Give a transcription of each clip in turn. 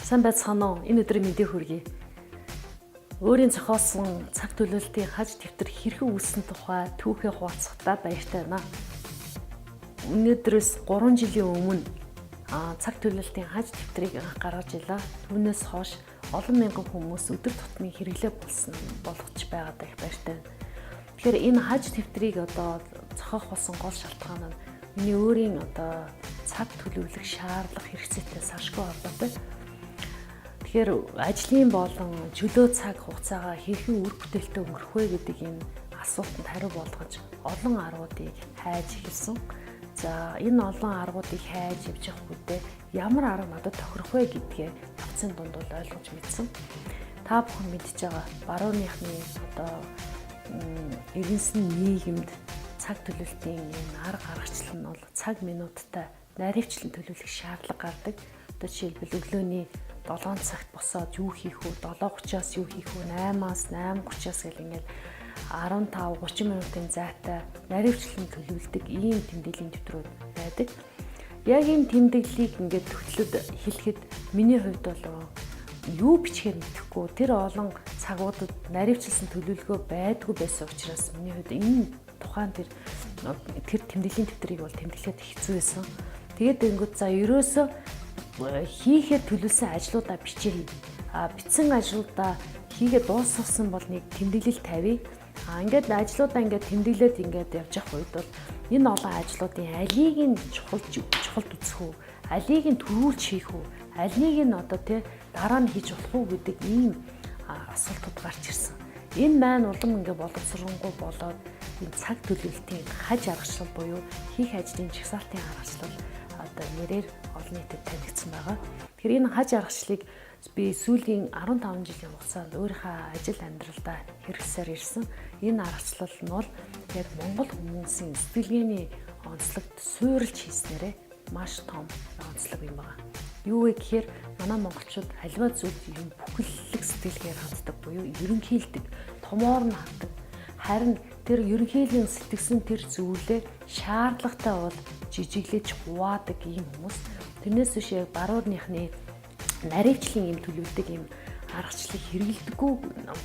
Сайн байцгаана уу? Энэ өдрийн мэндийг хүргэе. Өөрийн зохиосон цаг төлөвлөлтийн хаж дэвтэр хэрхэн үүссэн тухай түүхээ хуваалцахдаа баяртай байна. Өнөөдрөөс 3 жилийн өмнө цаг төлөвлөлтийн хаж дэвтрийг анх гаргаж илаа. Түүнээс хойш олон мянган хүмүүс өдөр тутмын хэрэглээ болсон болгож байгаадаа их баяртай байна. Тэгэхээр энэ хаж дэвтрийг одоо зохиох болсон гол шалтгаан нь миний өөрийн одоо цаг төлөвлөх шаардлага хэрэгцээтэй саршгүй холбоотой. Тэгэхээр ажлын болон чөлөө цаг хугацаагаа хэрхэн үр бүтээлтэй өнгөрөх вэ гэдэг энэ асуултанд хариу болгож олон аргуудыг хайж эхэлсэн. За, энэ олон аргуудыг хайж явж явах үедээ ямар арга надад тохирох вэ гэдгээ явцын дунд бол ойлгож мэдсэн. Та бүхэн мэдж байгаа, барууныхны одоо иргэнсэн нийгэмд цаг төлөвлөлтийн энэ арга аргачлал нь бол цаг минуттай наривчлан төлөвлөх шаардлага гардаг. Одоо жишээлбэл, өглөөний 7 цагт босоод юу хийх вэ? 7:30-аас юу хийх вэ? 8-аас 8:30-аас гэл ингээл 15 30 минутын зайтай наривчлан төлөвлөдөг ийм тэмдэглэлийн дэвтрүүд байдаг. Яг энэ тэмдэглэлийг ингээд хөтлөд хэлэхэд миний хувьд бол юу бичгээр мэдэхгүй, тэр олон цагуудад наривчлсан төлөвлөгөө байдгүй байсан учраас миний хувьд энэ тухайн тэр тэр тэмдэглэлийн дэвтрийг бол тэмдэглэхэд хэцүү байсан. Тэгээд өнгөт за, ерөөсөө хийхэд төлөвлөсөн ажлуудаа бичээ. А бичсэн ажлуудаа хийгээд дуусгасан бол нэг тэмдэглэл тавья. А ингээд ажлуудаа ингээд тэмдэглээд ингээд явж явах үед бол энэ олон ажлуудын алийг нь чухал чухалд үзэх үү, алийг нь түрүүлж хийх үү, алийг нь одоо тий дараа нь хийж болох уу гэдэг ийм асуултууд гарч ирсэн. Энэ маань улам ингээ боловсронгуй болоод энэ цаг төлөвлөлтийн хаж аргачлал буюу хийх ажлын жагсаалтын аргачлал одоо нэрээр олон нийтэд танигдсан байгаа. Тэгэхээр энэ хаж аргачлалыг би сүүлийн 15 жилийн хугацаанд өөрийнхөө ажил амьдралдаа хэрэглэсээр ирсэн. Энэ аргачлал нь бол яг Монгол хүмүүсийн сэтгэлгээний онцлогт суурилж хийснээрээ маш том онцлог юм байна. Юу вэ гэхээр манай монголчууд аливаа зүйлд юм бүхэллэг сэтгэлгээр ханддаг буюу ерөнхийлдэг, томоор нь хардаг. Харин тэр ерөнхийлэн сэтгэсэн тэр зүйлээ шаардлагатай бол жижиглэж хуваадаг ийм хүмүүс. Тэрнээс биш яг барууныхны наривчлан юм төлөвлөдөг юм аргачлалыг хэрэглэдэггүй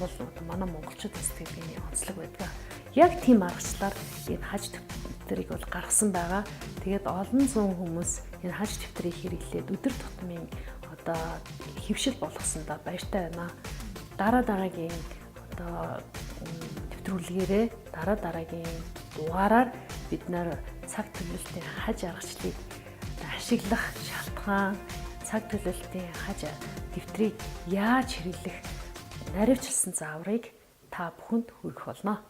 бол манай монголчуудын сэтгэлгээний онцлог байдаг. Яг тийм аргачлалаар энэ хаж дэвтрийг бол гаргасан байгаа. Тэгээд олон зуун хүмүүс энэ хаж дэвтрийг хэрэглээд өдөр тутмын одоо хэвшил болгосондоо баяртай байна. Дараа дараагийн одоо нэвтрүүлгээрээ, дараа дараагийн дугаараар бид нар цаг төлөвлөлтийн хаж аргачлалыг ашиглах шалтгаан, цаг төлөвлөлтийн хаж дэвтрийг яаж хэрэглэх наривчлсан зааврыг та бүхэнд хүргэх болно.